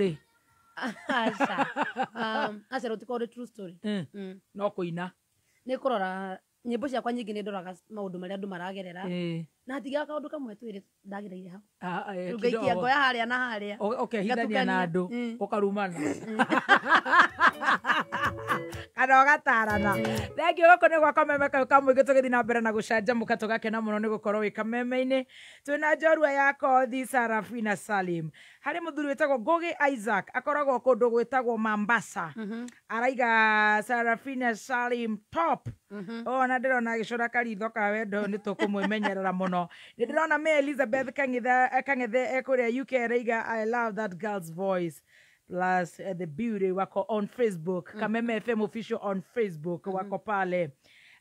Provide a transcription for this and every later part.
Rĩ? Aca. Aca, rũtikorwo rĩ true story. No kũina. Nĩ kũrora nyĩmbo ciakwa nyingĩ, nĩ ndoraga maũndũ marĩa andũ maragerera na hatigaga kaũndũ kamwe twĩrĩ ndagereire hau. Ah, Rĩu ngaikia kidogo. ngoya harĩa na harĩa. Ũkehithania na Ngatukania. andũ, ũkarumana kana ũgatarana. Thengiũ. Gũkũ nĩ gwa Kameme kau ka mũingĩ, tũgĩthiĩ na mbere na gũcanjamũka, tũgakena mũno nĩ gũkorwo wĩ Kameme-inĩ. Twĩna njorua ya kothi Sarafina Salim. Harĩ mũthuri wĩtagwo Ngũgĩ Isaac, akoragwo kũndũ gwĩtagwo Mambasa, araiga Sarafina Salim top. Ona ndĩrona agĩcũra karitho ka wendo, nĩ tũkũmwĩmenyerera mũno. Nĩ ndĩrona me Elizabeth Kang'ethe ekũrĩa UK, araiga, "I love that girl's voice plus the beauty." Wako on Facebook, Kameme FM Official on Facebook, wako pale.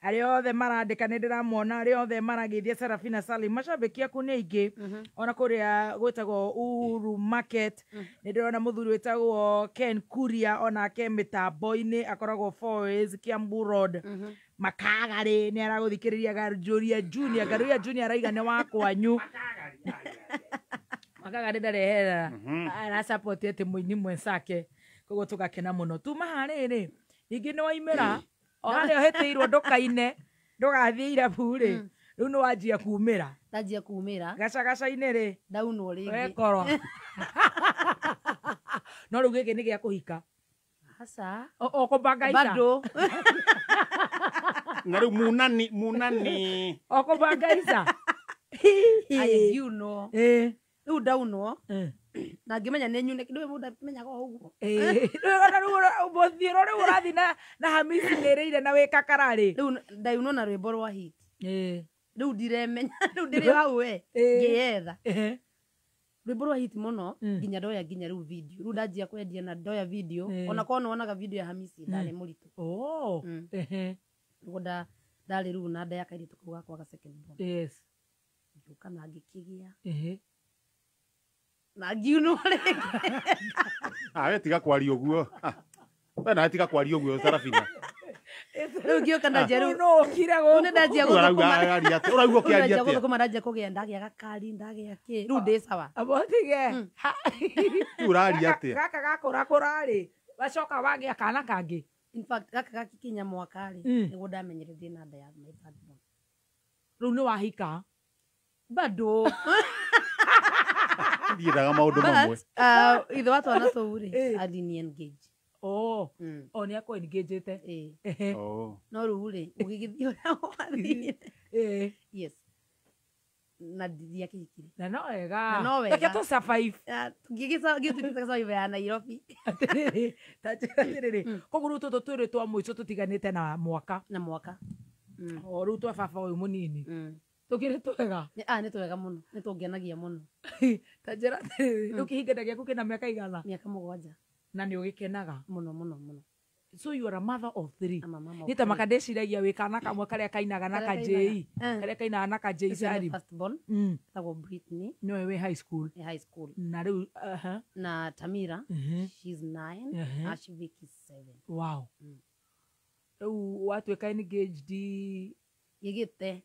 Arĩa othe marandĩka nĩ ndĩramona, arĩa othe marageithia Sarafina Salim, macambĩki aku nĩ aingĩ. Ona kũrĩa gwĩtagwo Uhuru Market nĩ ndĩrona mũthuri wĩtagwo Ken Kuria, onake mĩtambo-inĩ akoragwo Fours, Kiambu Road, Makagarĩ, nĩ aragũthikĩrĩria. Garũria Junior, Garũria Junior araiga nĩ wa kwanyu Makagarĩ, ndarehera arasupport atĩ mũini mwenzake, koguo tũgakena mũno. Tuma harĩrĩ, ningĩ nĩ waimĩra o harĩa ũhĩtĩirwo ndũkaine, ndũgathiĩ irabu rĩ, rĩu nĩ wanjia kumĩra. Ndanjia kumĩra. Gacagaca-inĩ rĩ. Ndaunwo rĩngĩ. Wekorwo no rĩu gĩkĩ nĩ gĩa kũhika? Aca. O kũbangaica? Bado. Na rĩu munani munani. O kũbangaica. Aye, ngiunwo. Rĩu ndaunwo na ngĩmenya nĩ nyune ndũĩ mũndũ amenyaga o ũguo. Rĩu mũthiĩro rĩu ũrathiĩ na Hamisi nĩrĩire na wĩ kakara rĩ. Rĩu ndaunwo na rwĩmbo rwa hit. Rĩu ndiremenya, rĩu ndĩrĩ hau we ngĩyetha rwĩmbo rwa hit mũno nginya ndoya nginya rĩu video, rĩu ndanjia kwendia na ndoya video. Ona korwo nĩwonaga video ya Hamisi ndarĩ mũritũ. Oh. Nĩguo ndarĩ rĩu na nda ya kairĩtu kau gakwa ga second born. Ngĩũka na ngĩkĩgĩa na ngiunwo rĩngĩ. Ah, we tiga kwaria ũguo. Ah, we nawe tiga kwaria ũguo, Sarafina. Rĩu ngĩũka ndanjia Rĩu rĩu no ũkire rĩu gũkũ. nĩ ndanjia Ũguo gũthũkũma. ũrauga aria atĩa? Ũrauga Rĩu ũkĩaria ndanjia atĩa? gũthũkũma, ndanjia kũgĩa, ndagĩa gakari, ndagĩa kĩ, rĩu ndĩ sawa. Abotige. Rĩu ũraria atĩa? Gaka gakũrakũra rĩ, wacoka wagĩa kana kangĩ? In fact, gaka gakikinya mwaka rĩ, nĩguo ndamenyire ndĩ na nda ya my third born. Rĩu nĩ wahika? Bado. Ndiendaga maũndũ mamwe. But ithe wa twana tũu rĩ, alini engage. Oh. O nĩ akũ engagete? Ĩĩ. Oh. No rĩu rĩ, ũgĩgĩthiĩ ũrĩa wathire. Yes, na ndiakĩhikire. Na no wega. Na no wega. Reke tũ survive. Ngĩgĩtuĩka ya Nairobi. Atĩrĩrĩ, ta njĩra atĩrĩrĩ, koguo rĩu tũtũ twĩrĩ twa mũico tũtiganĩte na mwaka? Na mwaka. O rĩu twa baba ũyũ mũnini tũkĩrĩ twega? Ah, nĩ twega mũno, nĩ tũngenagia mũno. Ta njĩra atĩrĩrĩ, rĩu kĩhinganda gĩaku kĩna mĩaka igana? Mĩaka 7. Na nĩ ũgĩkenaga? Mũno mũno mũno. So you are a mother of three. I'm a mama of Nĩ ta three. maka ndĩciragia wĩ kana kamwe karĩa kainaga na Karĩa kajei. kainaga. Karĩa kainaga na kajei. Ũcio nĩ Salim. first born. Etagwo Britney. Nĩwe wĩ high school? Ĩ high school. Na rĩu aha. Na Tamira, she's 9. Ashvik is 7. Wow. Rĩu watuĩka engaged? Gĩgĩte.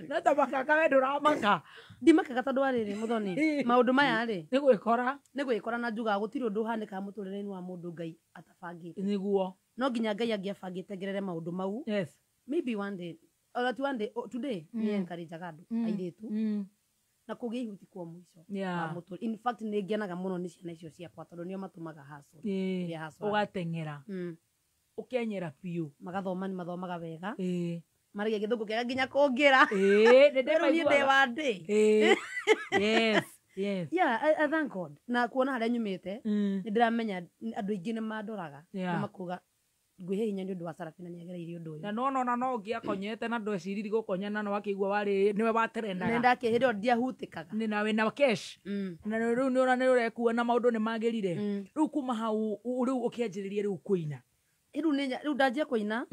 No ta makaka we ndũramaka? Ndimakaga tondũ wa rĩrĩ, mũthoni, maũndũ maya rĩ, Nĩ gwĩkora. Nĩ gwĩkora, na njugaga gũtirĩ ũndũ ũhanĩkaga mũtũrĩre-inĩ wa mũndũ Ngai atabangĩte. No nginya Ngai angĩabangĩte ngerere maũndũ mau. Maybe one day, or at one day, oh, today nĩ encourageaga andũ airĩtu na kũgĩa ihuti kwa mũico wa mũtũrĩre. In fact, nĩ ngenaga mũno nĩ ciana icio ciakwa tondũ nĩo matũmaga hustle. Ũrĩa hustle. Ũgateng'era, ũkenyera biũ. Magathoma, nĩ mathomaga wega, maragia gĩthũngũ kĩega nginya kũngĩra. Nĩ Rĩu niĩ ndĩ ndĩmaiguaga. wa ndĩ. Yes. Yeah, I thank God na kuona harĩa nyumĩte, nĩ ndĩramenya andũ aingĩ nĩ mandoraga na makuga ngwĩhe hinya nĩ ũndũ wa Sarafina nĩ agereire ũndũ ũyũ. Na no nona no ũngĩakonyete na ndweciririe gũkonya na wakĩigua warĩ nĩwe Nĩ watrendaga. ndakĩ hĩndĩ ĩyo ndiahutĩkaga. Nĩ na wĩna cash. Na rĩu nĩ ũra nĩ ũrekua na maũndũ nĩ magĩrire. Rĩu kuma hau rĩu ũkĩanjĩrĩria rĩu kũina? Rĩu ndanjia kũina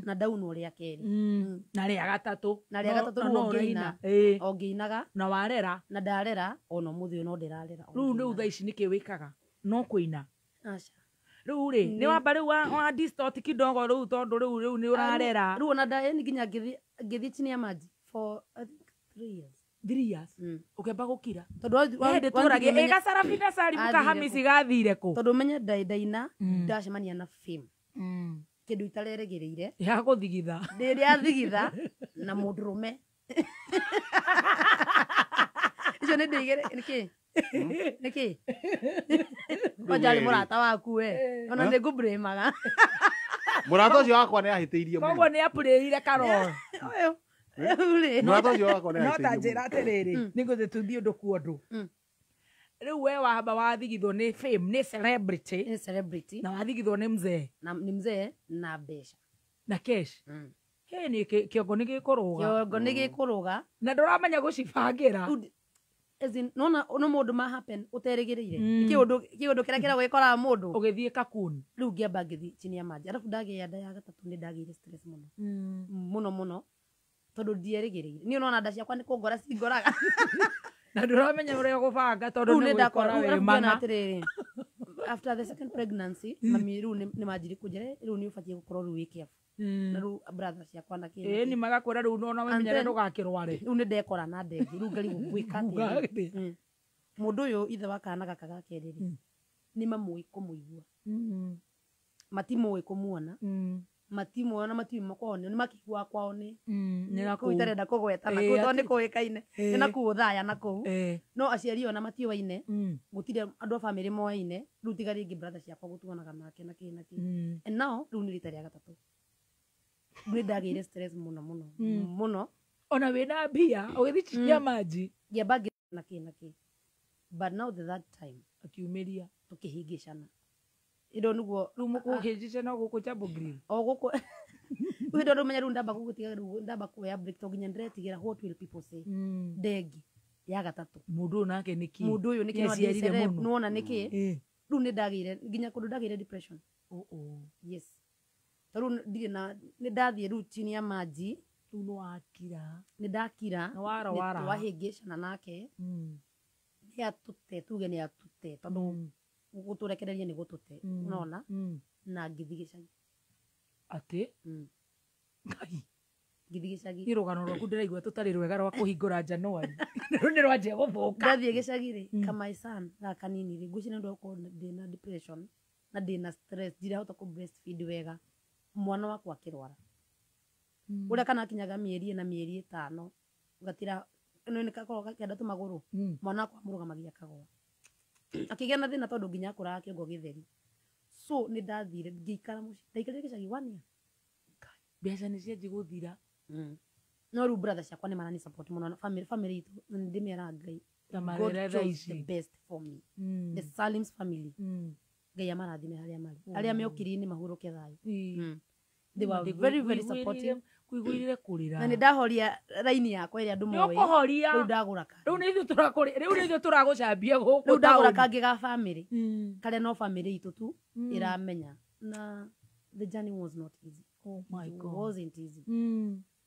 na ndaunwo rĩa kerĩ. Na rĩa gatatũ. Na rĩa gatatũ Na rĩu no o ngĩina. ũraina. O ngĩinaga. Na warera. Na ndarera, ona ũmũthĩ ũyũ no ndĩrarera o Rĩu ngĩinaga. thaa ici nĩkĩ wĩkaga no kũina? Aca. Rĩu rĩ, nĩ wamba rĩu wa distort kidogo rĩu tondũ rĩu nĩ ũrarera? Rĩu ona nda yani nginya ngĩthiĩ chini ya maji for, I think, 3 years. 3 years ukemba gukira tondu ndä ĩga Sarafina Salim ka Hamisi gathire kũ tondu menye ndaina ndacemania na fame kindu itareregereire ya guthigitha ndiria thigitha na mundurume icio ni ndigere niki niki kwanja murata waku we ona ni ngũbrĩmaga murata ucio wakwa ni ahĩtĩirie mũno koguo ni apurĩire Carol ũyũ murata ũcio wakwa ni no ta njĩra atĩrĩrĩ nĩngũthĩ tũthiĩ ũndũ kwa ũndũ rĩu we wahamba wathigithwo nĩ fame nĩ celebrity nĩ celebrity na wathigithwo nĩ mzee na nĩ mzee na mbeca na cash he nĩ kĩongo nĩ gĩkũrũga kĩongo nĩ gĩkũrũga na ndũramenya gũcibangĩra as in nona no mundu ma happen uterigiriire kiundu kiundu kira kira gwikoraga mundu ugithie kakuni riu ngiamba ngithi chini ya maji arafu ndagia nda ya gatatu ni ndagire stress muno muno muno tondu ndierigiriire ni nona nda ciakwa ni kungora cingoraga na nduramenya uria gubanga tondu ni gwikora wi mana atiriri after the second pregnancy mami riu ni manjiri kunjira riu ni ubatie gukorwo riu wi careful na riu brother ciakwa na kĩ ni magakwira riu nona wamenyere ndugakirware riu ni ndekora na ndengi riu ngari gwika atia mundu uyu ithe wa kana gaka ga keri ri ni mamui kumuigua matimui kumuona matimui ona matiuma kwao ni makigua kwao ni kuu itarenda kugweta na kuu tondu ni kuikaine ni na kuu thaya na kuu no aciari ona matiwaine gutire andu a family moaine riu tiga ringi brother ciakwa gutuonaga nake na ki na ki and now riu ni rita ria gatatu ni ndagire stress muno muno muno ona wina mbia ugithi chini ya maji ngiamba na ki na ki but now the that time akiumiria tukihingicana indo niguo riu mukuhingicana guku Jambo Grill o guku indo rumenya riu ndamba gugutiga riu ndamba kuoya break to nginya ndiretigera what will people say ndengi ya gatatu mundu uyu nake niki mundu uyu niki no niki riu ni ndagire nginya kundu ndagire depression yes taru ndirĩ na nĩ ndathiĩ rĩu chini ya maji rĩu nĩ wakira nĩ ndakira nĩ wara twahĩngĩcana nake nĩ atũte tuge nĩ atũte tondũ gũtũrekereria nĩ gũtũte unaona na ngĩthiĩ gĩcagi atĩ Ngai ngĩthiĩ gĩcagi nĩ rũgano rwaku ndĩraigua tũtarĩ rwega rwa kũhingũra January rĩu nĩ rwanjia gũthũka ndathiĩ gĩcagi rĩ kama my son gaka kanini rĩ ngwĩciria nĩ ũndũ wa gũkorwo ndĩna depression na ndĩna stress ndirahota kũ breastfeed wega mwana wakwa akirwara uria kana akinyaga mieri na mieri 5 gatira no ni gakorwo gakenda tumaguru mwana wakwa murugamagia akagwa akigĩa na thĩna tondũ nginya akũraga kĩongo gĩtheri so nĩ ndathire ngĩikara mũciĩ ndaikarire gĩcagi 1 year mbeca nĩ cianjia gũthira no rĩu brother ciakwa nĩ marani support mũno na family itũ nĩ ndĩmeraga Ngai God chose the best for me the Salim's family Ngai amarathime harĩa marĩ arĩa me ũkiri-inĩ mahurũke thayũ they were very very supportive kuiguirire kurira na nĩ ndahoria raini yakwa ĩrĩa andũ moĩ nĩũkũhoria rĩu ndagũra kangĩ rĩu nĩ ithuĩ rĩu nĩ ithuĩ tũragũcambia gũkũ rĩu ndagũra kangĩ ga family karĩa no family itũ tu ĩramenya na the journey was not easy. Oh my God, it wasn't easy.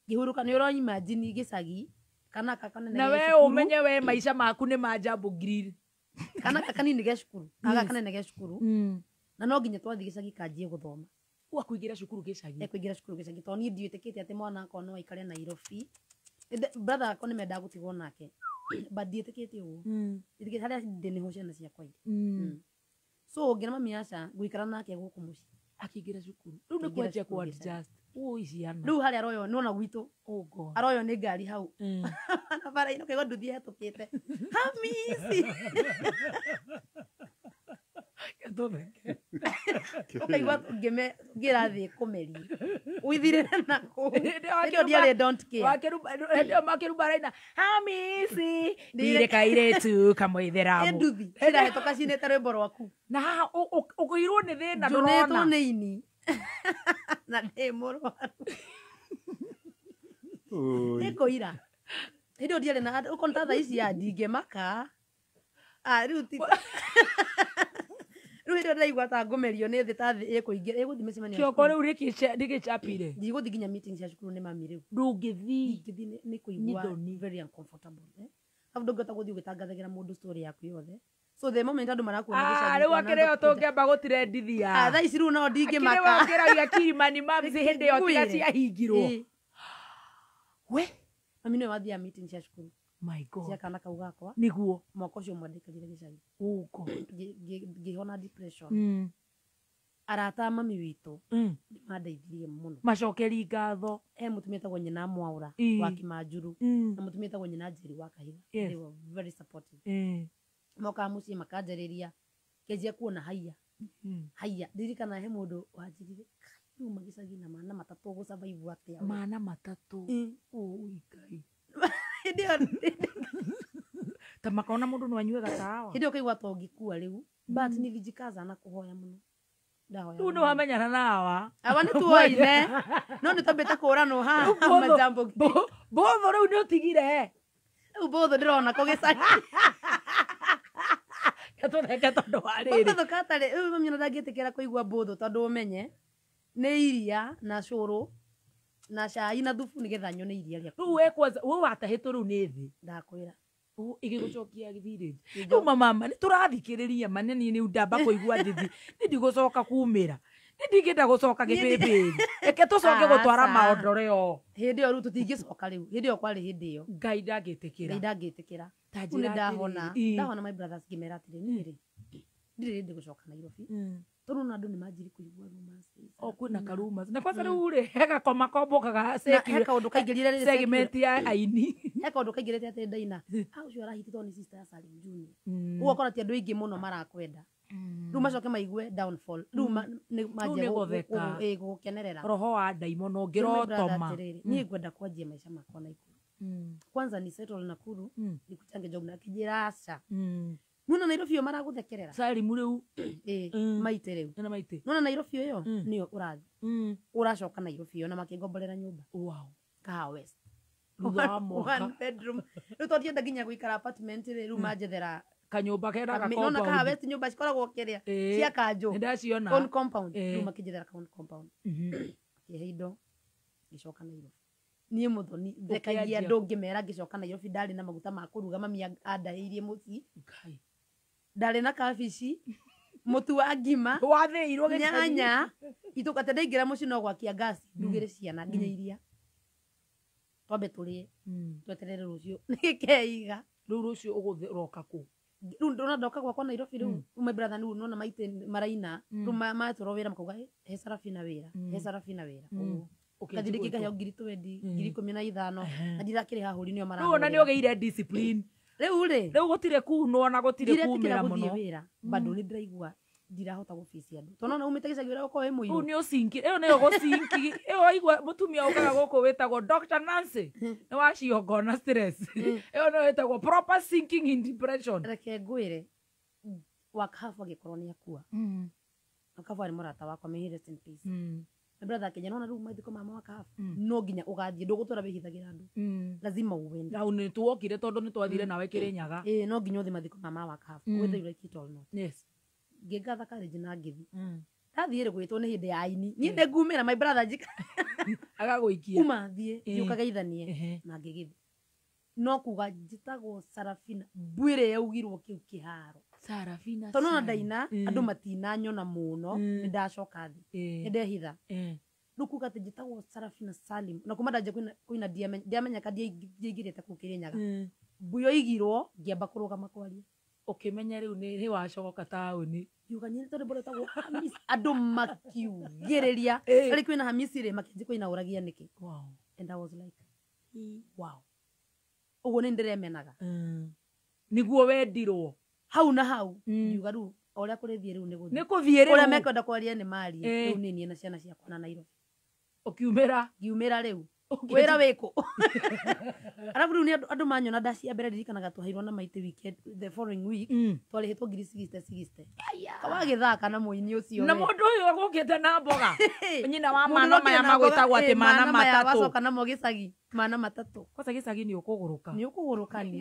Ngĩhurũka nĩ ũro imagine gĩcagi kana kakanene na we ũmenye we maica maku nĩ ma Jambo Grill kana kanini ge cukuru aga kanene ge cukuru na no nginya twathiĩ gĩcagi kanjie gũthoma wa kuingira cukuru gĩcagi kuingira cukuru gĩcagi tondũ niĩ ndiĩtĩkĩtie atĩ mwana akwa no aikare Nairobi brother akwa nĩ mendaga gũtigwo nake but ndiĩtĩkĩtie ũguo ndiĩtĩkĩtie harĩa ndĩ nĩho ciana ciakwa irĩ so ngĩra mami aca ngũikara nake gũkũ mũciĩ akĩingĩra cukuru rĩu nĩ kwanjia kũ adjust ũi ciana rĩu harĩa aroywo nĩwona gwitũ oh God aroywo nĩ ngari hau na bara-inĩ ũkaigua nduthi ĩhetũkĩte Hamisi ũkaigua ngĩrathiĩ kũmeria ũithirĩre na kũu hĩndĩ ĩyo ndiarĩ don't care makĩrumba raina Hamisi ndirĩ kairĩtu kamũithĩramu nduthi ĩrahetũka cinĩte rwĩmbo rwaku na haha ũkũirwo nĩ thĩna ndũrona ndũrona nĩ ini na ndĩ mũrwaru nĩ kũira hĩndĩ ĩyo ndiarĩ na ũkona ta thaa ici ya ndingĩmaka rĩu ti rĩu hĩndĩ ĩyo ndĩraigua ta ngũmerio nĩ thĩ ta thĩ ĩkũingĩra ĩgũthiĩ mĩcemanio kĩoko rĩu rĩgĩchapire ndigũthiĩ nginya meeting cia cukuru nĩ mami rĩu ndũngĩthiĩ ndingĩthiĩ nĩ kũigua very uncomfortable arabu ndũngĩhota gũthiĩ ũgĩtangathagĩra mũndũ story yaku yothe so the moment andũ marakuona gĩcagi rĩu akĩrĩ o tũngĩamba gũtirendithia thaa ici rĩu no ndingĩmaka akĩrĩ wakĩragia Kilimani Mams hĩndĩ ĩyo tiga ciahingirwo we mami nĩwe wathiaga meeting cia cukuru My God. Cia kana kau gakwa. Niguo. Mwaka ũcio ũmwe ndaikarire gĩcagi. Oh God. Ngĩhona depression. Arata a mami witũ nĩ mandeithirie mũno. Macokeri ngatho. He mũtumia etagwo nyina Mwaũra wa Kĩmanjuru na mũtumia etagwo nyina Njeri wa Kahiga. Yes. They were very supportive. Mokaga mũciĩ makanjarĩria kĩanjia kuona haiya. Haiya ndirikana he mũndũ wanjĩrire uma gĩcagi na mana matatũ gũsurvive atĩa. Mana matatũ. Oi Ngai. Hĩndĩ ĩyo ta makona mũndũ no anyue gatawa. Hĩndĩ ĩyo kaigua ta ũngĩkua rĩu but nilijikaza na kũhoya mũno. Rĩu nĩ wamenyana na awa. Awa nĩ tuoine. No nĩ twambĩte kũranwo haha majambo. Botho rĩu nĩ ũtigire. Rĩu botho ndĩrona kũ gĩcagi. Gatũtheke tondũ wa rĩrĩ. Botho katarĩ rĩu mami ona ndangĩtĩkĩra kũigua botho tondũ ũmenye nĩ iria na cũrũ na cai na thubu nĩgetha nyone iria rĩakwa. Rĩu we kwanza we watahĩtwo rĩu nĩ thĩ. Ndakwĩra. Igĩgũcokia village. Rĩu mama nĩ tũrathikĩrĩria ma nĩ niĩ ndamba kũigua thithi. Nĩ ndigũcoka kumĩra. Nĩ ndingĩenda gũcoka gĩbĩbĩri. Reke tũcoke gũtwara maondoreo. Hĩndĩ ĩyo rĩu tũtingĩcoka rĩu. Hĩndĩ ĩyo kwarĩ hĩndĩ ĩyo. Ngai ndangĩtĩkĩra. Ngai ndangĩtĩkĩra. Ta Rĩu nĩ njĩra ndahona. atĩrĩrĩ. Ndahona my brothers ngĩmera atĩrĩ niĩ rĩ ndirĩ hĩndĩ gũcoka Nairobi. Tondũ ona andũ nĩ manjirie kũigua rumors. O kwĩna ka rumors. Na kwanza rĩu rĩ he gakoma kombokaga Na he kaũndũ kaingĩrire rĩrĩ segment ya aini. He kaũndũ kaingĩrĩte atĩ ndaina. Ah ũcio arahitĩtwo nĩ sister ya Salim Junior. Ũguo ũkora ti andũ aingĩ mũno marakwenda. Rĩu macoke maigue downfall. Rĩu nĩ manjia Rĩu nĩ gũtheka. gũkenerera. Roho wa ndaimono Rĩu my brother ũngĩrotoma. atĩrĩrĩ, niĩ ngwenda kwanjia maica makwa Nakuru. Kwanza ni settle Nakuru nikuchange job na kĩnjĩra aca. Nuna Nairobi ĩyo maragũthekerera. Salim rĩu. Ĩĩ maite rĩu. Nĩ maite. Nuna Nairobi ĩyo nĩyo ũrathiĩ. Ũracoka Nairobi ĩyo na makĩngomborera nyũmba. Wow. Kahawa West. Thutha wa mwaka. One bedroom. Rĩu tondũ ndienda nginya gũikara apartment rĩ rĩu manjethera kanyũmba kena ga Nona Kahawa compound. West nyũmba cikoragwo kĩrĩa cia kanjũ. Nĩ ndaciona. Own compound. Rĩu makĩnjethera ka own compound. Kĩhe indo ngĩcoka Nairobi. Niĩ mũthoni thekagia andũ ngĩmera ngĩcoka Nairobi ndarĩ na maguta ma kũruga mami andahĩirie mũciĩ. Ngai. Ndarĩ na kabici, mũtu wa ngima, Wathĩirwo gĩcagi. nyanya, itũkate ndaingĩra mũciĩ no gwakia ngasi ndugĩre ciana nginya iria. Twambe tũrĩe, tweterere rũciũ nĩgĩkeiga. Rĩu rũciũ ũgũroka kũ? Rĩu ndona ndoka gwakwa Nairobi rĩu my brother rĩu nona maite maraina rĩu matũrwo wĩra makauga he Sarafina wĩra, he Sarafina wĩra. Ũguo. Ngathi rĩngĩ ngaheo ngiri 20, ngiri 15 na ndirakĩrĩha hũri nĩo Rĩu ona nĩ marahũrĩra. ũgĩire discipline. Rĩu rĩ Rĩu gũtirĩ kunwo na gũtirĩ ndiretĩkĩra kumĩra gũthiĩ mũno. wĩra bado nĩ ndĩraigua ndirahota gũbici andũ tondũ nona umĩte gĩcagi ũrĩa ũkorwo wĩ Rĩu mũirũ. nĩ ũcinki ĩyo nĩyo gũcinki ĩyo waigua mũtumia ũkaga gũkũ wĩtagwo Dr. Nancy nĩ waciongo na stress. Ĩyo nĩyo ĩtagwo proper sinking in depression. Reke ngwĩre Wakabu angĩkorwo nĩ akua. Wakabu arĩ mũrata wakwa, may he rest in peace. My brother akĩnjĩra nona rĩu mathiko ma Wakabu no nginya ũgathiĩ ndũgũtũra wĩhithagĩra andũ. Lazima uende. Hau nĩ tuokire tondũ nĩ twathire nawe Kĩrĩnyaga. Ĩĩ no nginya ũthiĩ mathiko ma Wakabu whether you like it or not. Yes. Ngĩngatha courage na ngĩthiĩ. Ndathiĩ rĩ gwĩtwo nĩ hĩndĩ ya aini. Niĩ nĩ ngumĩra my brother njika. Agagũikia. Uma thiĩ thiĩ ũkageithanie na ngĩgĩthiĩ. No kuga njĩtagwo Sarafina mbuĩrĩ yaugirwo kĩu kĩharo. Sarafina. Tondũ nona ndaina andũ matinanyona mũno nĩ ndacoka thĩ. Nĩ ndehitha. Rĩu kuga atĩ njĩtagwo Sarafina Salim na kuma ndanjia kũina ndiamenyeka ndiaingĩrĩte kũu Kĩrĩnyaga. Mbuyo igirwo ngĩamba kũrũgama kwaria. Ũkĩmenya rĩu nĩ wacoka taũni. Ngiuga nyine tondũ mbũrĩ ĩtagwo Hamisi andũ makiugĩrĩria. Rĩu kwĩna Hamisi rĩ makĩanjia kũina ũragia nĩkĩ. Wow. And I was like wow. Ũguo nĩ ndĩremenaga. Nĩguo wendirwo. Hau na hau. Ngiuga rĩu o ũrĩa kũrĩthiĩ rĩu nĩ gũthiĩ. Nĩ kũthiĩ rĩu. Ũrĩa mekwenda kwaria nĩ marie. Rĩu nĩ niĩ na ciana ciakwa na Nairobi. Ũkiumĩra. Ngiumĩra rĩu. Wĩra wĩkũ. Arabu rĩu nĩ andũ manyona ndacia mbere ndirikanaga twaheirwo na maitĩ weekend the following week twarĩhĩtwo ngiri 60. Kawagĩthaka na mũini ũcio. Na mũndũ ũyũ agũkĩte na mboga. Nyina wa mana maya magwĩtagwo atĩ mana matatũ. Wacoka namo gĩcagi mana matatũ. Kwanza gĩcagi nĩ ũkũgũrũka. Nĩ ũkũgũrũka nĩ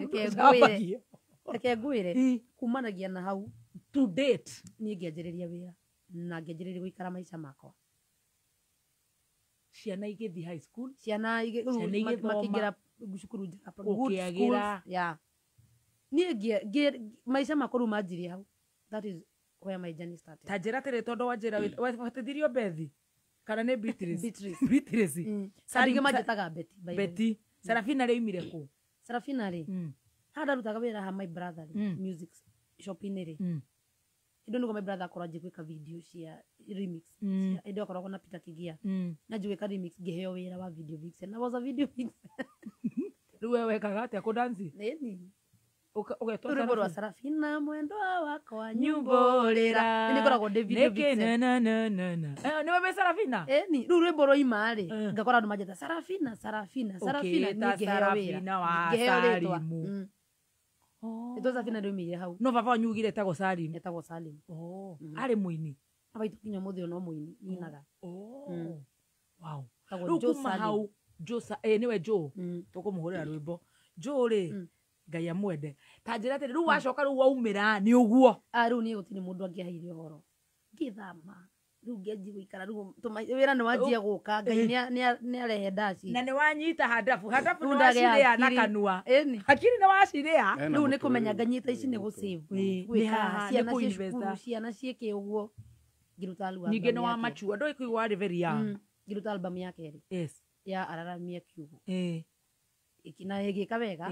reke ngwĩre kumanagia na hau to date niĩ ngĩanjĩrĩria wĩra na ngĩanjĩrĩria gũikara maica makwa. Ciana igĩthiĩ high school, ciana makĩingĩra cukuru njega, good schools, yeah. Niĩ maica makwa rĩu manjirie hau. That is where my journey started. Ta njĩra atĩrĩ tondũ wanjĩra wabatithirio Bethi kana nĩ Beatrice? Beatrice. Andũ aingĩ manjĩtaga Betty. Betty. Sarafina rĩoimire kũ? Sarafina rĩ, haha ndarutaga wĩra ha my brother rĩ, music shop-inĩ rĩ, hĩndĩ nĩguo my brother akorwo anjie gwĩka video cia remix. Hĩndĩ ĩyo akoragwo na Peter Kigia. Na anjie gwĩka remix, ngĩheo wĩra wa video vixen. I was a video vixen. Rĩu we wekaga atĩa kũdansi? Nĩni. Ũgetwo Rwĩmbo rwa Sarafina mwendwa wakwa nyumbũrĩra. Nĩ ngoragwo ndĩ video vixen. Nĩwe wĩ Sarafina? Ĩni, rĩu rwĩmbo rwaima rĩ, ngakora andũ manjĩta Sarafina, Sarafina, Sarafina, niĩ ngĩheo wĩra. Ngĩheo rĩtwa. Rĩtwa Sarafina rĩumire hau. No baba wanyu ugire etagwo Salim. Etagwo Salim. Arĩ mũini. Baba witũ nginya ũmũthĩ ũyũ no mũini, ninaga. Wow. Rĩu kuma hau Joe, nĩwe Joe. Tũkũmũhũrĩra rwĩmbo. Joe rĩ, Ngai amwende. Ta njĩra atĩrĩ, rĩu wacoka rĩu waumĩra nĩ ũguo. Rĩu niĩ gũtirĩ mũndũ angĩaheire ũhoro. Ngĩthama. Rĩu ngĩanjia gũikara rĩu wĩra nĩ wanjia gũka, Ngai nĩ arehe ndaci. Na nĩ wanyita handabu, handabu nĩ wacirĩa na kanua. Hakiri nĩ wacirĩa. Rĩu nĩ kũmenya nganyita ici nĩ gũsave. Gwĩka ciana ciĩ cukuru, ciana ciĩke ũguo. Ngĩruta album. Ningĩ nĩ wa mature, ndũĩ kũigua warĩ very young. Ngĩruta album ya kerĩ. Yes. Ya Araramia Kiugo. Na ĩgĩka wega.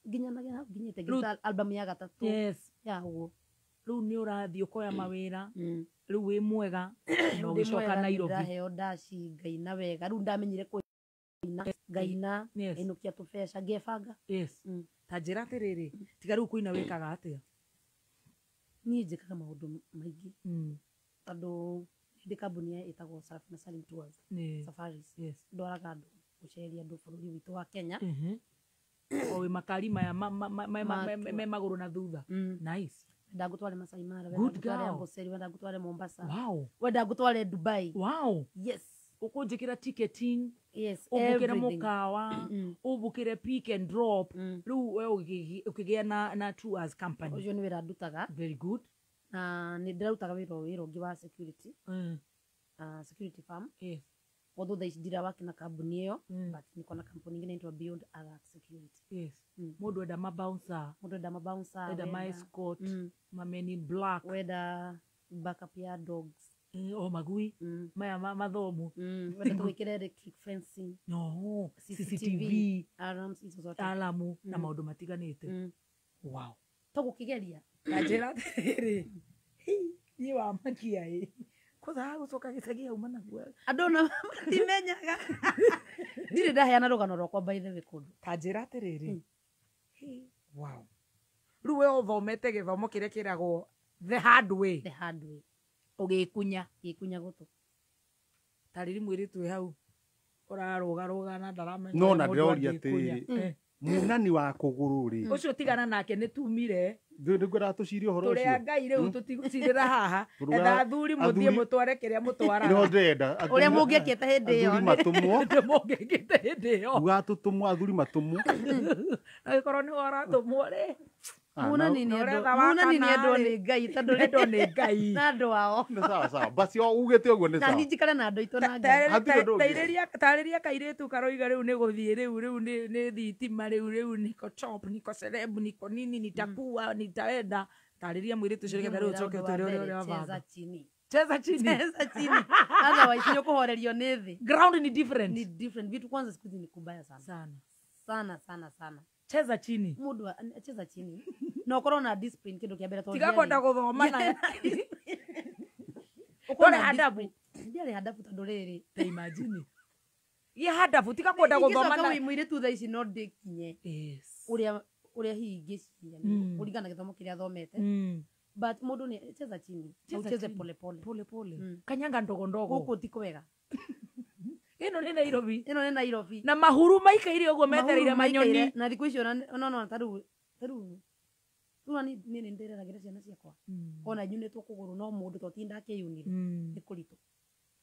Nginya na hau nginyĩte ngĩruta album ya gatatũ. Yes. Ya ũguo. Rĩu nĩ ũrathiĩ ũkoya mawĩra. Rĩu wĩ mwega na ũgĩcoka Nairobi. Ndaheo ndaci ngaina wega. Rĩu ndamenyire kũina ngaina ngainũkia tũbeca ngebanga. Yes. Ta njĩra atĩrĩrĩ, tiga rĩu kũina wĩkaga atĩa? Niĩ njĩkaga maũndũ maingĩ. Tondũ ndĩ kambuni ĩtagwo Sarafina Salim Tours. Safaris. Ndwaraga andũ gũceria andũ bũrũri witũ wa Kenya. O wĩ makari maya me magũrũ na thutha. Nice. Wenda ngũtware Masai Mara, wenda ngũtware Amboseli, wenda ngũtware Mombasa. Wow. Wenda ngũtware Dubai. Wow. Yes. Ũkũnjĩkĩra ticketing. Yes, ũmbũkĩre mũkawa, ũmbũkĩre pick and drop. Rĩu we ũkĩgĩa na tours company. Ũcio nĩ wĩra ndutaga. Very good. Na nĩ ndĩrarutaga wĩra ũngĩ wa security. Security firm. Yes. Although thaa ici ndirawaki na kambuni ĩyo, but niko na kampuni ingĩ inaitwa Beyond Alert Security. Yes. Mũndũ enda ma bouncer. Mũndũ enda ma bouncer, enda ma escort, ma men in black, wenda backup ya dogs. O magui maya mathomo. Wenda tũgwĩkĩre electric fencing. No, CCTV, alarms izo zote. Alamu na maũndũ matiganĩte. Wow. Tũgũkĩgeria. Ta njĩra atĩrĩrĩ, niĩ wamakia ĩ. Kwanza gũcoka gĩcagi auma naguo. Andũ ona matimenyaga. Ndirĩ ndaheana rũgano rwakwa by the way kũndũ. Ta njĩra atĩrĩrĩ. Wow. Rĩu we ũthomete gĩthomo kĩrĩa kĩragwo the hard way. The hard way. Ũgĩkunya. Gĩkunya gũtũ. Ta rĩrĩ mwĩrĩtu wĩ hau ũrarũgarũga na ndaramenya. No na ndĩroria atĩrĩrĩ, munani wa kũgũrũ rĩ. Ũcio tigana nake nĩ tumire. Nĩngwendaga tũcirie ũhoro ũcio. Tũrĩ a Ngai rĩu tũtigũcirĩra haha. Etha athuri mũthiĩ mũtware kĩrĩa mũtwaraga. Nĩho ndĩrenda. Ũrĩa mũngĩkĩte hĩndĩ ĩyo. Athuri matũmwo. Ũrĩa mũngĩkĩte hĩndĩ ĩyo. Uga tũtũmwo, athuri matũmwo. Angĩkorwo nĩwe ũratũmwo rĩ. Munani nĩ endwo nĩ Ngai tondũ endwo nĩ Ngai. Na andũ ao. Nĩ sawa sawa. Basi o ugĩte ũguo nĩ sawa. Na niĩ njikare na andũ aitũ na Ngai. Tarĩria kairĩtu karoiga rĩu nĩ gũthiĩ rĩu rĩu nĩ thitima rĩu rĩu niko top niko celeb niko nini nitakuwa nitaenda. Tarĩria mwĩrĩtu ũcio nĩgetha rĩu ũcoke ũtwĩre ũrĩa ũrĩa wabanga. Cheza chini. Cheza chini. Cheza chini. Otherwise nĩ ũkũhorerio nĩ thĩ. Ground ni different. Ni different. Vitu kwanza siku hizi ni kubaya sana. Sana. Sana sana sana. Cheza chini. Mundu cheza chini. Na ukorwo na discipline kindu kia mbere tondu tiga kwenda guthoma na ukorwo na adabu. Ndiarĩ handabu tondu rĩrĩ. Ta imagine. Gĩa handabu tiga kwenda guthoma na mũirĩtu thaa ici no ndĩkinye. Yes. Ũrĩa hihi ingĩciria kũringana na gĩthomo kĩrĩa athomete. But mundu ni cheza chini. Ucheze pole pole. Pole pole. Kanyanga ndogo ndogo. Gũkũ ti kwega. Ĩno nĩ Nairobi. Ĩno nĩ Nairobi. Na mahuru maikaire ũguo metereire manyoni. Na thikũ icio no ta rĩu niĩ nĩ ndĩreragĩra ciana ciakwa. Ona nyunĩtwo kũgũrũ no mũndũ to tinda akĩyunire. Nĩ kũritũ.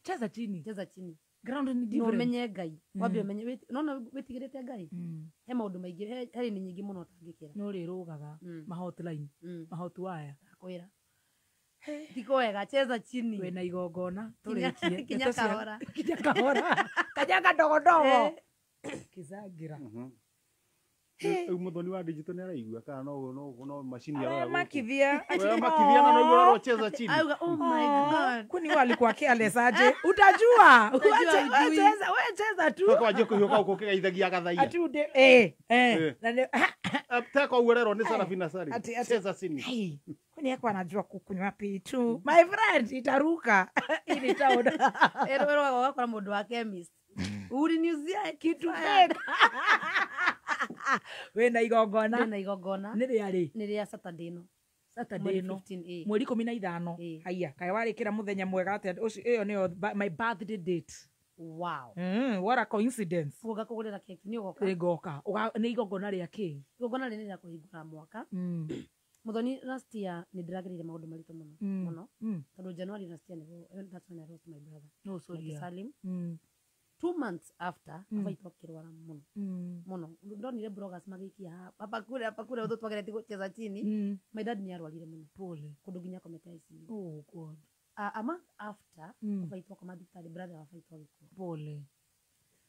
Cheza chini. Cheza chini. Ground ni different. No menye Ngai. Wambe ũmenye no wĩtigĩrĩte Ngai. He maũndũ maingĩ, he raini nyingĩ mũno ũtangĩkĩra. No rĩrũgaga ma hotline, ma hot wire. Ndakwĩra. Ti kwega, cheza chini. Wĩna igongona tũrĩkie. Kinya kahora. Kinya kahora. Kanyanga ndogo ndogo. Kĩcangira. Rĩu mũthoni wa digital nĩ araigua kana no machine ya Makithia. Makithia na no ũrĩa cheza chini. Auga, oh my God. Kwani wao alikuwa careless aje? Utajua. Wewe cheza tu. Kwa je kuhiũka uko kĩgeithagia gathaia. Ati ude Na ni Teko uwererwo nĩ Sarafina Salim. Cheza chini. Kwani yako anajua kukunywa pitu. My friend itaruka. Ini town. Ero wakora mũndũ wa chemist. Uliniuzia kitu fake. Wena igongona. Wena igongona. Nĩ rĩa rĩ? Nĩ rĩa Saturday no. Saturday no. Mweri 15. Haya, kaĩ warĩkĩra mũthenya mwega atĩa? Ũcio ĩyo nĩyo my birthday date. Wow. What a coincidence. Ũgoka kũgũrĩra keki nĩ ũgoka? Nĩ ngoka. Nĩ igongona rĩa kĩ? Igongona rĩrĩ rĩa kũhingũra mwaka. Muthoni last year nĩ ndĩragereire maũndũ maritũ mũno. Mũno. Tondũ January last year nĩguo that's when I lost my brother. No, sorry. Salim. 2 months after abaitwo akĩrwara mũno. Mũno. Ndonire bloggers magĩikia hapa kule hapa kule ũndũ twageretie gũcheza chini. My dad nĩ arwarire mũno. Pole. Kũndũ nginya akomete ICU. Oh God. A month after abaitwo akoma thibitarĩ, brother abaitwo agĩkua. Pole.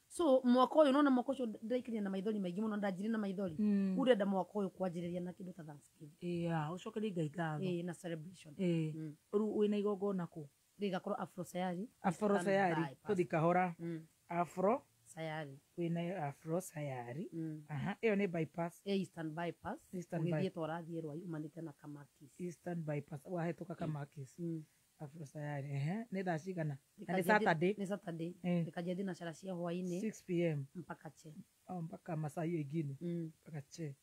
So mwaka ũyũ nona mwaka ũcio ndĩraikĩria na maithori maingĩ mũno, ndanjire na maithori. Ũrenda mwaka ũyũ kwanjĩrĩria na kĩndũ ta Thanksgiving. Yeah, ũcokerie Ngai ngatho. Na celebration. Rĩu wĩna igongona kũ? Rĩgakorwo Afro Sayari. Afro Sayari. Tũthi kahora. Afro Sayari. Wĩna Afro Sayari. Aha, ĩyo nĩ bypass. Eastern bypass. Ũgĩthiĩ ta ũrathiĩ Rwai umanĩte na Kamakis. Eastern bypass. Wahĩtũka Kamakis. Afro Sayari. Nĩ thaa cigana? Na nĩ Saturday. Nĩ Saturday. Rĩkanjia thinacara cia hwaĩ-inĩ. 6 p.m. Mpaka che. Oh, mpaka masaa hiyo ingine. Mpaka che.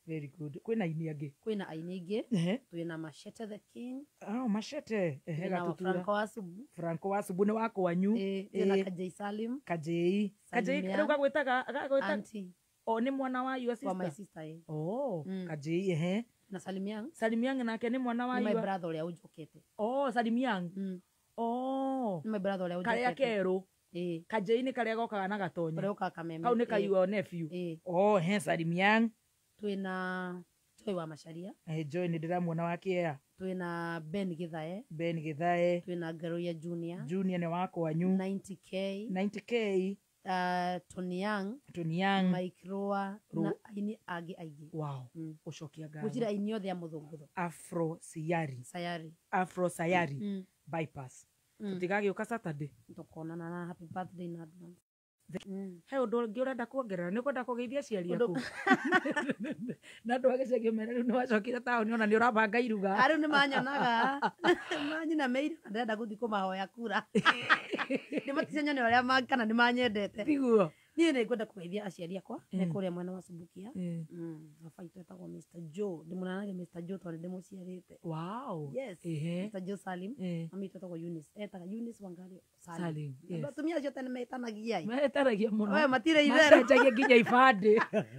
Very good. Kwĩna aini angĩ? Kwĩna aini aingĩ. Twĩna Machete the King. Oh, Machete. Gatutura. Franco Wasubu. Franco Wasubu nĩ wa kwanyu. Twĩna Kajei Salim. Kajei. Kajei rĩu gagwĩtaga Auntie. Oh, nĩ mwana wa your sister. Wa my sister. Oh, Kajei Na Salim Young. Salim Young nake nĩ mwana wa my brother ũrĩa ũnjũkĩte. Oh, Salim Young. Oh. Nĩ my brother ũrĩa ũnjũkĩte. Karĩa kerũ. Kajei nĩ karĩa gokaga na gatonya. Karĩa gokaga kameme. Kau nĩ ka your nephew. Oh, Salim Young. Twĩna Joy wa Macharia. Joy nĩ ndĩramuona wa Kĩea. Twĩna Ben Githae. Ben Githae. Twĩna Ngaruiya Junior. Junior nĩ wa kwanyu. 90K. 90K. Tony Young. Tony Young. Mike Roa na aini angĩ aingĩ. Wow. Ũcokia ngatho. Gũtirĩ aini othe a mũthũngũtho. Afro Sayari. Sayari. Afro Sayari. Bypass. Tũtigagĩũka Saturday. Tũkonana na happy birthday in advance. He ũndũ ũngĩ ũrenda kuongerera? Nĩ ũkwenda kũgeithia aciari aku? Na andũ a gĩcagi mene rĩu nĩ wacokire taũni ona nĩ ũrabanga iruga. Rĩu nĩ manyonaga. Manyina meire na ndĩrenda gũthiĩ kũmahoya kura. Nĩ maticenyone ũrĩa kana nĩ manyendete. Tiguo. Niĩ nĩ ngwenda kũgeithia aciari akwa me kũrĩa mwena wa Subukia. Baba witũ etagwo Mr. Joe. Ndĩmũnanage Mr. Joe tondũ ndĩmũciarĩte. Wow. Yes. Mr. Joe Salim. Mami witũ etagwo Eunice. Etaga Eunice Wangari Salim. Yes. Atumia acio tene metanagia. Metanagia mũno. We matirĩ itherũ. Macenjagia nginya ibandĩ.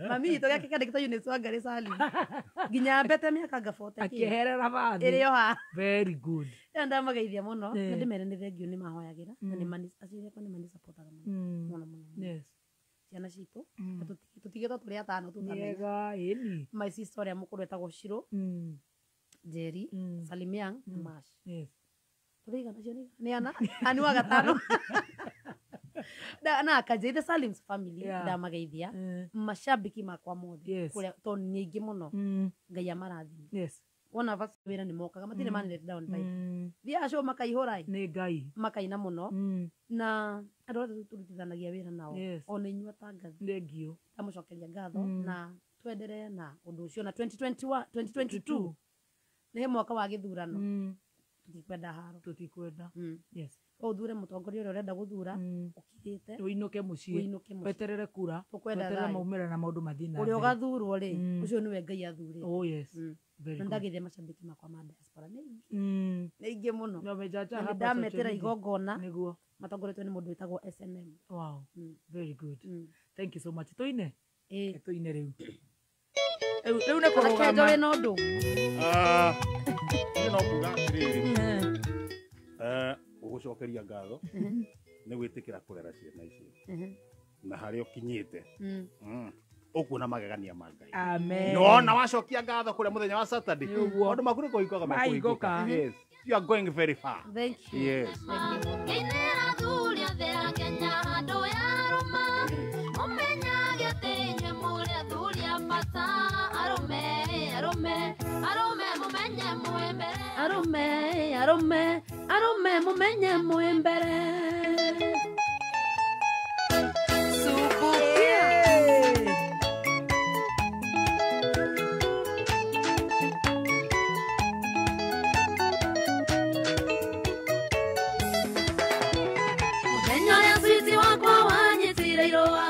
Mami witũ gĩake kĩandĩkĩtwo Eunice Wangari Salim. Nginya mbete mĩaka nga 40. Akĩeherera bathi. Ĩrĩ o haha. Very good. Rĩu ndamageithia mũno. Na ndĩmere nĩ thengiũ nĩ mahoyagĩra. Na nĩ mani aciari akwa nĩ manisupportaga mũno. Mũno mũno. Yes. Ciana citũ tũtigĩtwo tũrĩ atano tũtamenya. Mĩega ĩni. My sister ũrĩa mũkũrũ etagwo Shiro, Njeri, Salim Young na Mash. Yes. Tũrĩ igana cio nĩ ana ani wa gatano. Na Kajei the Salim's family ndamageithia. Mashabiki makwa mothe kũrĩa tondũ nĩ aingĩ mũno. Ngai amarathime. Yes. Wona basi wĩra nĩ mokaga matirĩ mani let down vibe. Thiaga show makaihũra. Nĩ Ngai. Makaina mũno. Na andũ othe tũrutithanagia wĩra nao. Ona inyuĩ atangathi. Thengiũ. Ndamũcokeria ngatho na twenderee na ũndũ ũcio na 2021 2022 nĩ mwaka wa gĩthurano. Tũtikwenda haro. Tũtikwenda. Yes. Ũthure mũtongoria ũrĩa ũrenda gũthura ũkirĩte. Ũinũke mũciĩ. Weterere kura. Weterere maumĩrĩra na maũndũ mathiĩ na mbere. Ũrĩa ũgathurwo rĩ, ũcio nĩwe Ngai athurĩte. Oh yes. Very good. Ndageithia mashabiki makwa ma diaspora nĩ aingĩ. Nĩ aingĩ mũno. No mejaja hapa. Ndametĩra igongona. Nĩguo. Matongoretio nĩ mũndũ wĩtagwo SNM. Wow. Very good. Thank you so much. Tũine? Tũine rĩu. Rĩu nĩ kũrũgama. Kenjo wĩna ũndũ? Niĩ no kuga atĩrĩrĩ. Gũgũcokeria ngatho nĩ gwĩtĩkĩra kũrera ciana icio na harĩa ũkinyĩte. Ũkuona magegania ma Ngai. Amen. Nĩwona wacokia ngatho kũrĩa mũthenya wa Saturday. Maũndũ maku nĩ kũhingũka mekũhingũka. Yes. You are going very far. Thank you. Yes. Kenya andũ ya rũma mũmenyage atĩ inyuĩ mũrĩ athuri a bata. Arume mumenye muembere. Arume, arume, arume mumenye muembere. Subukia. Muthenya ũrĩa switi wakwa wanyitire irũa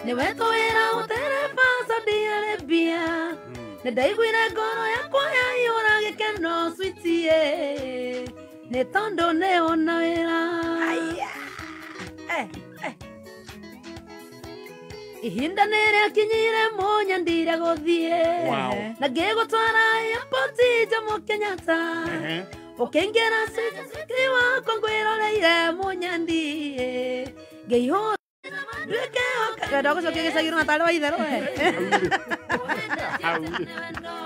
nĩwe twĩra ũtereba Saudi Arabia nĩndaiguire ngoro yakwa yaiyũra gĩkeno switi nĩ tondũ nĩwona wĩra. Ihinda nĩrĩakinyire mũnyandire gũthiĩ na ngĩgũtwara airport Jomo Kenyatta ũkĩingĩra switi wakwa ngwĩroreire mũnyandi ngĩihũra nduĩke ndagũcokia gĩcagiro na tarĩ wa itherũ we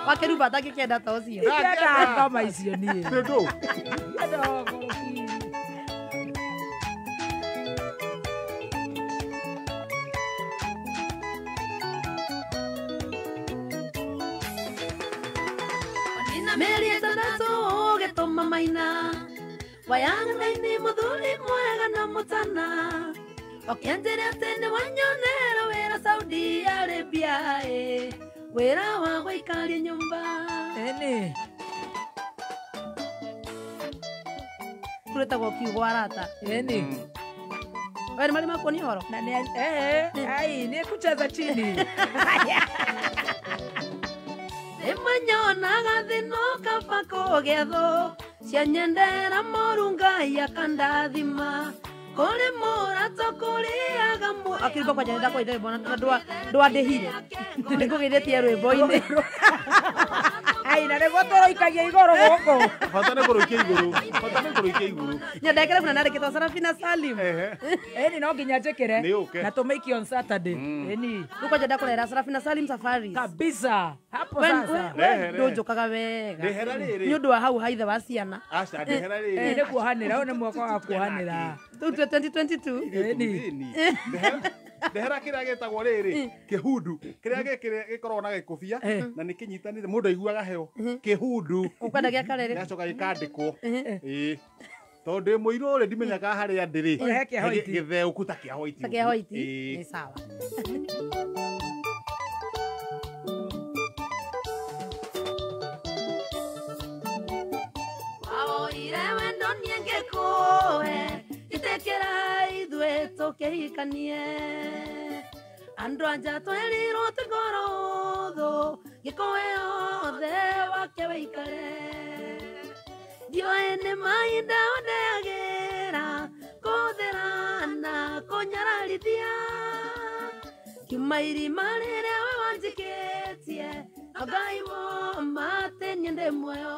wakeruba atangĩkĩenda ta ũcio Ingĩenda ngoma icio niĩ. Nĩndũ. Mĩeri ĩtandatũ ũgĩtũma maina wayang'aini mũthuri mwega na mũtana ũkĩanjĩra atĩ nĩwanyonera wĩra Saudi Arabia wĩra wa gũikaria nyũmba. Ĩni. Kũrĩtagwo kiugo arata. Ĩni. We nĩ marĩ makuonia ũhoro? Na nĩ ai nĩ kucheza chini. Rĩmwe nyonaga thĩna kaba kũgĩa thũ cianyendera moru Ngai akandathima kũrĩ mũrato kũrĩaga mũ akĩruga kwanja nĩ ndakwaitha rwĩmbo na ndwandĩhire nĩngũgĩithĩtie rwĩmbo-inĩ. Ai na nĩguo tũrũikagia igũrũ gũkũ. Bata nĩ kũrũikia igũrũ. Bata nĩ kũrũikia igũrũ. Nyendekere buna narĩkĩtwo Sarafina Salim. Ĩni no nginya njĩkĩre Nĩũke. na tũmĩikie on Saturday. Ĩni. Rĩu kwanja ndakũrehera Sarafina Salim Safaris. Kabisa. Hapo sasa. Rehe, rehe. Ndũnjũkaga wega. Ndehera rĩrĩ. Nĩ ũndũ wa hau haithe wa ciana. Aca ndehera rĩrĩ. Nĩ kuohanĩra, ũyũ nĩ mwaka wa kuohanĩra. Rĩu twĩ 2022. Ĩni. Ndehera kĩrĩa gĩtagwo rĩrĩ kĩhundu kĩrĩa gĩkoragwo na gĩkũbia na nĩ kĩnyitanĩte mũndũ aiguaga heo kĩhundu Ũkwenda gĩa karere? gĩgacoka gĩkandĩkwo ĩĩ tondũ ndĩ mũirũ rĩ ndimenyaga harĩa ndĩrĩ Ũrehe kĩa hoiti. Gĩtheũku ta kĩa hoiti Ta kĩa hoiti? Ĩĩ. Nĩ sawa. Waoire wendo niĩ ngĩkũhe ĩtĩkĩra ithuĩ tũkĩhikanie andũ anja twerirwo twĩ ngoro thũ gĩkũhe othe wake wĩikare ndiũĩ nĩ mahinda ũndehagĩra kũhũthĩra na kũnyararithia kiuma irima rĩrĩa we wanjikĩtie no Ngai woma atĩ niĩ ndĩ muoyo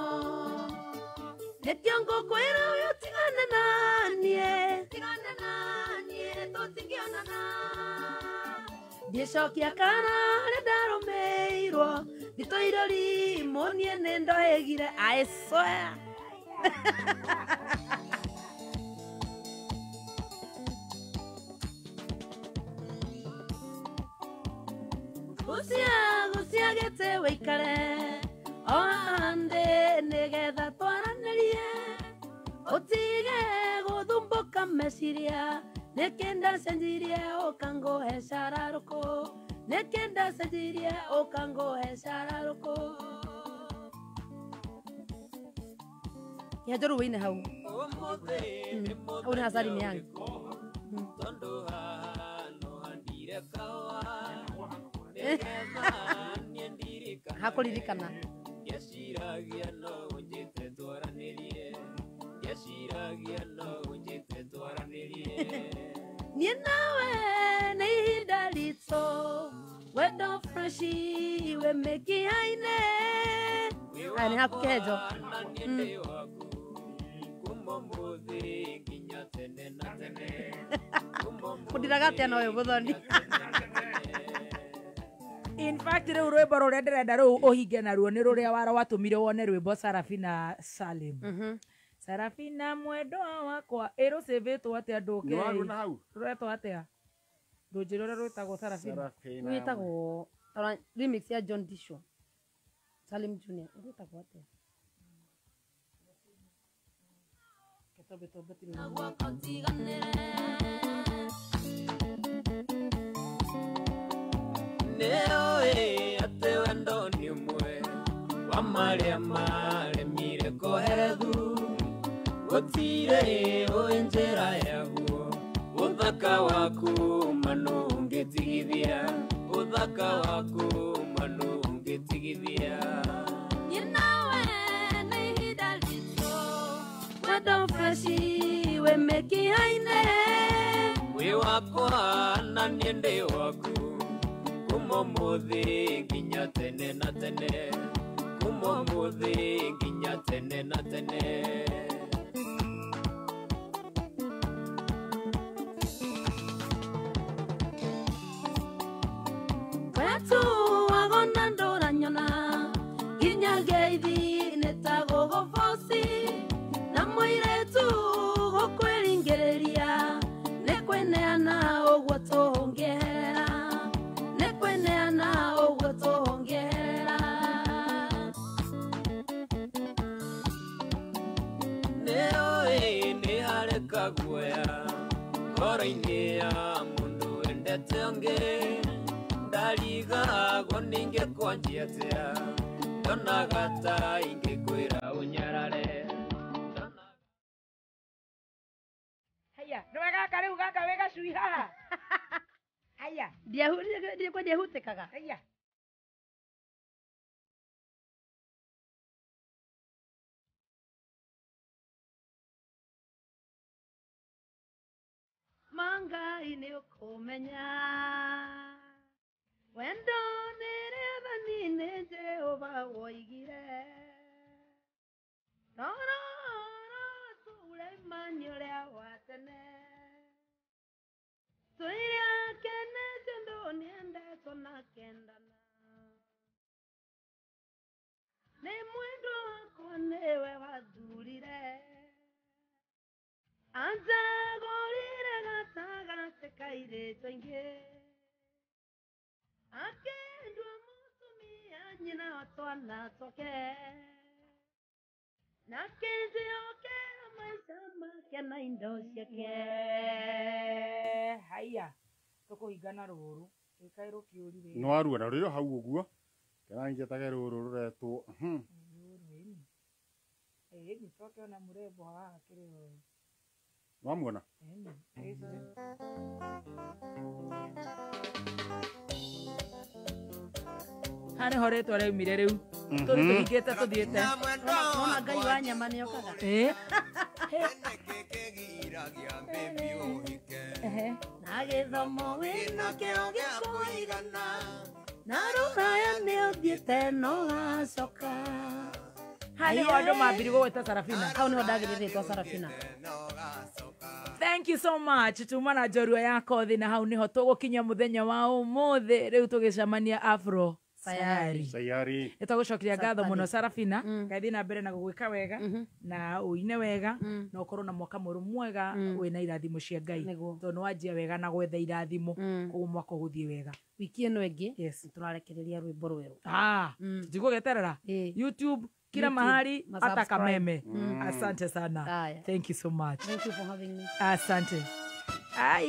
nĩkĩo ngũkwĩra ũyũ tigane na niĩ tigane na niĩ tũtingĩonana ndiĩcokia kana harĩa ndarũmĩirwo nditũire rimũ niĩ nĩ ndoĩgire I swear. Gucia gucia gĩtĩ wĩikare o haha ndĩ nĩgetha twaranĩrie ũtige gũthumbũka meciria nĩkĩ ndacenjirie ũkangũhe cararũkũ nĩkĩ ndacenjirie ũkangũhe cararũkũ. Kĩhenjo rĩu wĩine hau hau nĩ ha Salim Young. Hakũririkana. Niĩ nawe nĩ ihinda ritũ wendo freshi wĩ mĩkiha-inĩ. Aya nĩ haku kĩhenjo. Kũndiraga atĩa na ũyũ mũthoni? In fact rĩu rwĩmbo rũrĩa ndĩrenda rĩu ũhinge naruo nĩ rũrĩa wara watũmire wone rwĩmbo Sarafina Salim. Sarafina mwendwa wakwa ĩrũcĩvĩtwo atĩa ndũke? Nĩwaruona hau? Rũretwo atĩa? Ndũnjĩre ũrĩa rwĩtagwo Sarafina. Rwĩtagwo remix ya John Disho. Salim Junior ũrĩtagwo atĩa? Ketobe tobe tiri. Nĩũĩ atĩ wendo nĩ ũmwe wa marĩa maremire kũherethu gũtirĩ ũĩ njĩra yaguo ũthaka waku manu ũngĩtigithia ũthaka waku manu ũngĩtigithia Niĩ nawe nĩ ihinda ritũ wendo freshi wĩ mĩkiha-inĩ wĩ wakwa na niĩ ndĩ waku kuma ũmũthĩ nginya tene na tene kuma ũmũthĩ nginya tene na tene. Wetu wagona ndũranyona nginya ngeithi nĩ ta gũgũboci na mũirĩtu gũkwĩringĩrĩria nĩ kwĩneana ũguo tũngĩehera nĩ kwĩneana ũguo tũngĩehera. Nĩũĩ nĩ harĩ kaguoya ngoro-inĩ ya mũndũ wendete ũngĩ ndarigagwo ningĩkwanjia atĩa ndonaga ta ingĩkwĩra ũnyarare. Haya, nĩwe gaka rĩu gaka wĩ gacui haha. Haya. Ndiahutĩkaga. Haya. Mangai nĩ ũkũmenya wendo nĩ rĩathani nĩ Jehova woigire rororo Suleimani ũrĩa wa tene tũire akenete ndũ nĩendetwo na kendana nĩ mwendwa wakwa nĩwe wathurire anjagũrire gatagatĩ ka airĩtu aingĩ akendwa mũtumia nyina wa twana twake na akĩnjĩhokera maica make na indo ciake. Haya, tũkũhingana rũrũ ĩkaĩ rũkĩũrire Nĩ waruona rũrĩ hau ũguo kana njetage rũrũ rũretwo rũrũ ĩni ĩni twakĩona mũrembo haha kĩrĩ o Nĩwamuona? Ĩni. Haha nĩho rĩtwa rĩaumire rĩu tũrĩ tũhingĩte tũthiĩte. Nona Ngai wa nyama nĩokaga. Ĩ. Na gĩthomo wĩna kĩo gĩa kũigana na rũraya nĩũthiĩte no ũgacoka. Haha nĩho andũ mambirie gũgwĩta Sarafina. Hau nĩho ndagĩrire rĩtwa Sarafina. Thank you so much tuma na njorua ya kothi na hau niho tũgũkinya mũthenya wa ũmũthĩ rĩu tũgĩcemania Afro Sayari. Sayari. Nĩ twagũcokeria ngatho mũno Sarafina Ngai thiĩ na mbere na gũgwĩka wega na ũine wega na ũkorwo na mwaka mwerũ mwega wĩna irathimo cia Ngai tondũ nĩ wanjia wega na gwetha irathimo koguo mwaka ũgũthiĩ wega. Wiki ĩno ĩngĩ Yes. tũrarekereria rwĩmbo rwerũ. Tũtigũgĩeterera YouTube kila mahali hata Kameme. Asante sana. Haya. Thank you so much. Thank you for having me. Asante. Ai.